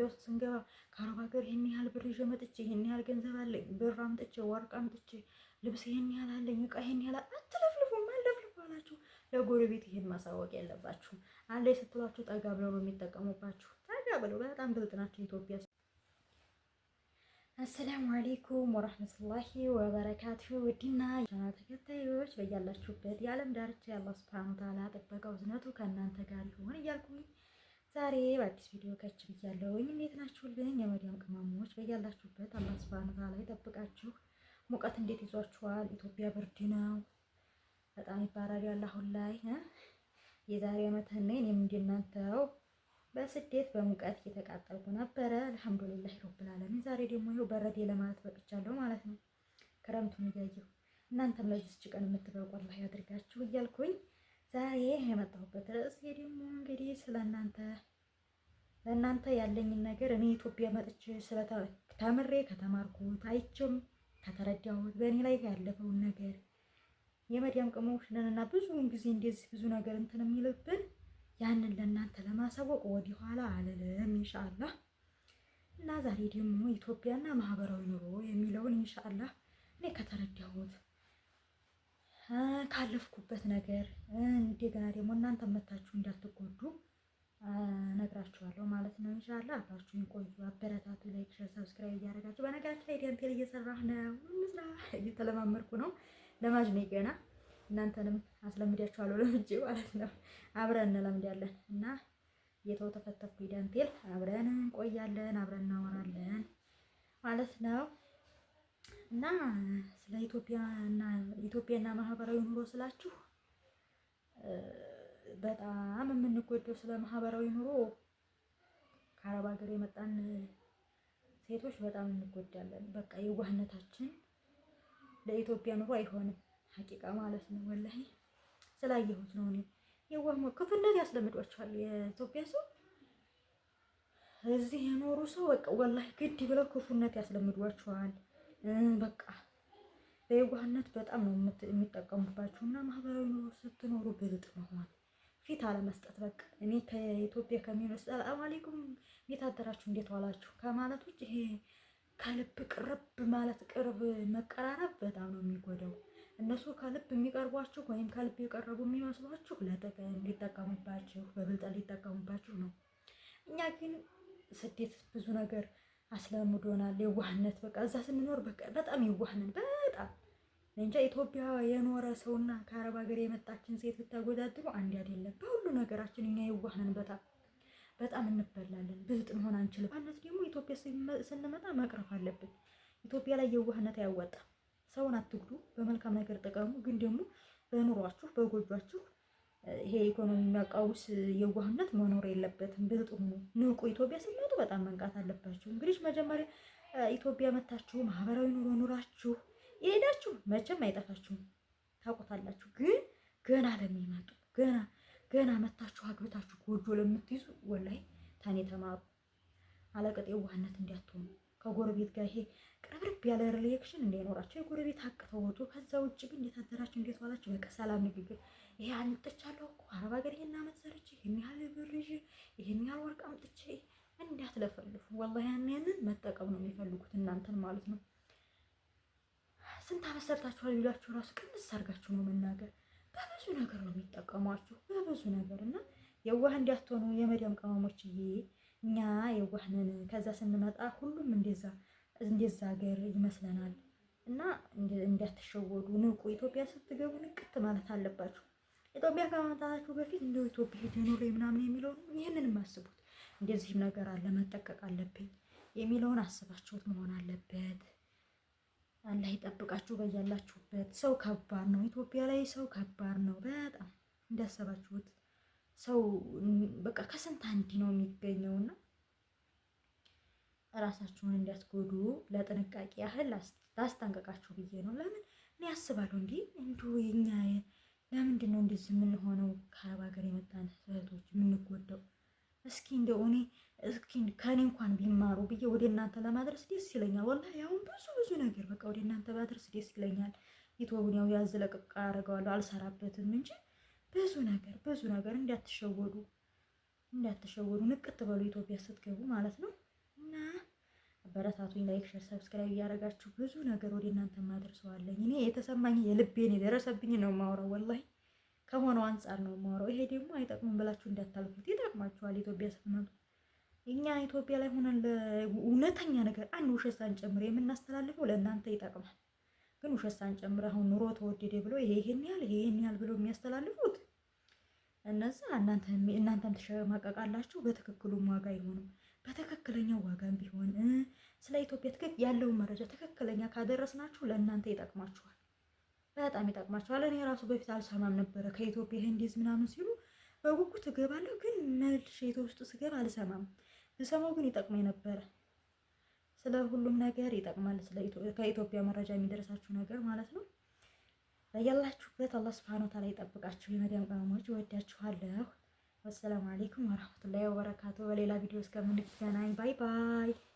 ውስጥ ስንገባ ከአረብ ሀገር ይህን ያህል ብር ይዤ መጥቼ፣ ይህን ያህል ገንዘብ አለኝ፣ ብር አምጥቼ፣ ወርቅ አምጥቼ፣ ልብስ ይህን ያህል አለኝ፣ እቃ ይህን ያህል አትለፍልፉ። ማን ለፍልፉ አላችሁ? ለጎረቤት ይህን ማሳወቅ የለባችሁም። አለ ስትሏችሁ ጠጋ ብለው ነው የሚጠቀሙባችሁ። ጠጋ ብለው በጣም ብልጥ ናቸው ኢትዮጵያ። السلام عليكم ورحمة الله وبركاته። ውድና ቻናል ተከታዮች፣ በያላችሁበት የዓለም ዳርቻ የአላህ سبحانه وتعالى ጥበቃው እዝነቱ ከእናንተ ጋር ይሁን እያልኩኝ ዛሬ በአዲስ ቪዲዮ ከች ብያለሁኝ። እንዴት ናችሁልኝ? የመዲያም ቅመሞች፣ በያላችሁበት አላህ سبحانه وتعالى ይጠብቃችሁ። ሙቀት እንዴት ይዟችኋል? ኢትዮጵያ ብርድ ነው፣ በጣም ይባራል ያለ አሁን ላይ። የዛሬ ዓመት እኔም እንደናንተው በስደት በሙቀት እየተቃጠልኩ ነበረ። الحمد لله رب العالمين። ዛሬ ደግሞ ይኸው በረዴ ለማለት በቅቻለሁ ማለት ነው። ክረምቱን እያየሁ እናንተም ለዚች ቀን የምትበቁ አላህ ያድርጋችሁ እያልኩኝ ዛሬ የመጣሁበት ርዕስ ደግሞ እንግዲህ ስለ እናንተ ለእናንተ ያለኝን ነገር፣ እኔ ኢትዮጵያ መጥቼ ተምሬ ከተማርኩት፣ አይቼም ከተረዳሁት፣ በእኔ ላይ ያለፈውን ነገር፣ የመዲያም ቅመሞች ነንና ብዙውን ጊዜ እንደዚህ ብዙ ነገር እንትን የሚልብን ያንን ለእናንተ ለማሳወቅ ወደኋላ አልልም إن شاء الله። እና ዛሬ ደግሞ ኢትዮጵያና ማህበራዊ ኑሮ የሚለውን إن شاء الله እኔ ከተረዳሁት፣ ካለፍኩበት ነገር፣ እንደገና ደግሞ እናንተ መታችሁ እንዳትጎዱ ነግራችኋለሁ ማለት ነው። إن شاء الله አብራችሁኝ ቆዩ፣ አበረታቱ። Like፣ share፣ subscribe እያደረጋችሁ። በነገራችን ላይ ዳንቴል እየሰራህ ነው፣ እንስራ፣ እየተለማመድኩ ነው። ለማጅ ነኝ ገና፣ እናንተንም አስለምዳችኋለሁ ለምጄ ማለት ነው። አብረን እንለምዳለን እና እየተወተፈተፍኩ ዳንቴል አብረን እንቆያለን፣ አብረን እናወራለን ማለት ነው። እና ስለ ኢትዮጵያና ኢትዮጵያና ማህበራዊ ኑሮ ስላችሁ በጣም የምንጎደው ስለ ማህበራዊ ኑሮ ከአረብ ሀገር የመጣን ሴቶች በጣም እንጎዳለን። በቃ የዋህነታችን ለኢትዮጵያ ኑሮ አይሆንም። حقيقة ማለት ነው። والله ስላየሁት ነው እኔ። የዋህ ክፉነት ያስለምዷቸዋል። የኢትዮጵያ ሰው፣ እዚህ የኖሩ ሰው በቃ والله ግድ ብለው ክፉነት ያስለምዷቸዋል። በቃ በየዋህነት በጣም ነው የሚጠቀሙባችሁ። እና ማህበራዊ ኑሮ ስትኖሩ ብልጥ መሆን፣ ፊት አለመስጠት። በቃ እኔ ከኢትዮጵያ ከሚኖር سلام عليكم፣ እንዴት አደራችሁ፣ እንዴት ዋላችሁ ከማለት ውጭ ይሄ ከልብ ቅርብ ማለት፣ ቅርብ መቀራረብ በጣም ነው የሚጎዳው። እነሱ ከልብ የሚቀርቧችሁ ወይም ከልብ የቀረቡ የሚመስሏችሁ ለጥቅም ሊጠቀሙባችሁ፣ በብልጠት ሊጠቀሙባችሁ ነው። እኛ ግን ስደት ብዙ ነገር አስለምዶናል። የዋህነት፣ በቃ እዛ ስንኖር በቃ በጣም የዋህነን በጣም። እንጃ፣ ኢትዮጵያ የኖረ ሰውና ከአረብ ሀገር የመጣችን ሴት ብታወዳድሩ አንድ አይደለም። በሁሉ ነገራችን እኛ የዋህነን፣ በጣም በጣም እንበላለን። ብልጥ መሆን አንችልም። የዋህነት ደግሞ ኢትዮጵያ ስንመጣ መቅረፍ አለብን። ኢትዮጵያ ላይ የዋህነት አያዋጣም። ሰውን አትጉዱ፣ በመልካም ነገር ጠቀሙ። ግን ደግሞ በኑሯችሁ በጎጇችሁ ይሄ ኢኮኖሚ የሚያቃውስ የዋህነት መኖር የለበትም። ብልጥ ሁኑ፣ ንቁ። ኢትዮጵያ ስትመጡ በጣም መንቃት አለባችሁ። እንግዲህ መጀመሪያ ኢትዮጵያ መታችሁ ማህበራዊ ኑሮ ኑራችሁ የሄዳችሁ መቼም አይጠፋችሁም፣ ታውቁታላችሁ። ግን ገና ለሚመጡ፣ ገና ገና መታችሁ አግብታችሁ ጎጆ ለምትይዙ والله ታኔ ተማሩ። አለቅጥ የዋህነት እንዲያትሆኑ፣ ከጎረቤት ጋር ይሄ ቅርብርብ ያለ relation እንዳይኖራቸው፣ የጎረቤት ሀቅ ተወጡ። ከዛ ውጭ ግን እንዴት አደራችሁ፣ እንዴት ዋላችሁ፣ በቃ ሰላም ንግግር። ይሄ አምጥቻለሁ እኮ አረብ ሀገር፣ ይሄን አመት ሰርቼ፣ ይሄን ያህል ብር ይዤ፣ ይሄን ያህል ወርቅ አምጥቼ እንዳትለፈልፉ። والله ያንን መጠቀም ነው የሚፈልጉት እናንተን ማለት ነው። ስንት አመት ሰርታችኋል ቢሏችሁ ራሱ ቅንስ አድርጋችሁ ነው መናገር። በብዙ ነገር ነው የሚጠቀሟችሁ፣ በብዙ ነገር። እና የዋህ እንዳትሆኑ የመዲያም ቅመሞችዬ፣ እኛ የዋህ ነን። ከዛ ስንመጣ ሁሉም እንደዛ ሀገር ይመስለናል። እና እንዳትሸወዱ፣ ንቁ። ኢትዮጵያ ስትገቡ ንቅት ማለት አለባችሁ። ኢትዮጵያ ከመምጣታችሁ በፊት እንደው ኢትዮጵያ ሄጄ ኑሬ ምናምን የሚለውን ይህንንም አስቡት። እንደዚህም ነገር አለ፣ መጠቀቅ አለብኝ የሚለውን አስባችሁት መሆን አለበት። አላህ ይጠብቃችሁ በያላችሁበት። ሰው ከባድ ነው። ኢትዮጵያ ላይ ሰው ከባድ ነው በጣም። እንዳሰባችሁት ሰው በቃ ከስንት አንድ ነው የሚገኘውና ራሳችሁን እንዳትጎዱ ለጥንቃቄ ያህል ላስጠንቀቃችሁ ብዬ ነው። ለምን እኔ አስባለሁ፣ እንዲህ እንዲሁ የኛ ለምንድን ነው እንደዚህ የምንሆነው? ከአረብ ሀገር የመጣን እህቶች የምንጎዳው፣ እስኪ እንደው እኔ እስኪ ከኔ እንኳን ቢማሩ ብዬ ወደ እናንተ ለማድረስ ደስ ይለኛል። والله አሁን ብዙ ብዙ ነገር በቃ ወደ እናንተ ባድረስ ደስ ይለኛል። ዩቲዩብን ያው ያዝ ለቅቅ አደርገዋለሁ፣ አልሰራበትም እንጂ ብዙ ነገር ብዙ ነገር። እንዳትሸወዱ፣ እንዳትሸወዱ፣ ንቅት በሉ ኢትዮጵያ ስትገቡ ማለት ነው። አበረታቱኝ። Like፣ share፣ subscribe እያደረጋችሁ ብዙ ነገር ወደ እናንተ ማደርሰዋለኝ። እኔ የተሰማኝ የልቤን የደረሰብኝ ነው የማወራው፣ ወላሂ ከሆነው አንጻር ነው የማወራው። ይሄ ደግሞ አይጠቅሙም ብላችሁ እንዳታልፉት፣ ይጠቅማችኋል። ኢትዮጵያ ስትመጡ እኛ ኢትዮጵያ ላይ ሆነን እውነተኛ ነገር አንድ ውሸት ሳንጨምር የምናስተላልፈው ለእናንተ ይጠቅማል። ግን ውሸት ሳንጨምር አሁን ኑሮ ተወደደ ብሎ ይሄ ይሄን ያህል ይሄ ይሄን ያህል ብሎ የሚያስተላልፉት እነዛ እናንተም ትሸማቀቃላችሁ። በትክክሉም ዋጋ አይሆንም። በትክክለኛው ዋጋም ቢሆን ስለ ኢትዮጵያ ትክክል ያለውን መረጃ ትክክለኛ ካደረስናችሁ ለእናንተ ይጠቅማችኋል፣ በጣም ይጠቅማችኋል። እኔ ራሱ በፊት አልሰማም ነበረ ከኢትዮጵያ ይሄ እንዲዝ ምናምን ሲሉ በጉጉት እገባለሁ፣ ግን መልሼ ኢትዮጵያ ውስጥ ስገባ አልሰማም። ብሰማው ግን ይጠቅመኝ ነበረ። ስለ ሁሉም ነገር ይጠቅማል። ስለ ከኢትዮጵያ መረጃ የሚደርሳችሁ ነገር ማለት ነው። በያላችሁበት አላህ ሱብሓነሁ ወተዓላ ይጠብቃችሁ። የመዲያም ቅመሞች እወዳችኋለሁ። ወሰላሙ አሌይኩም ወራህመቱላሂ ወበረካቱ። በሌላ ቪዲዮ እስከምንገናኝ bye bye።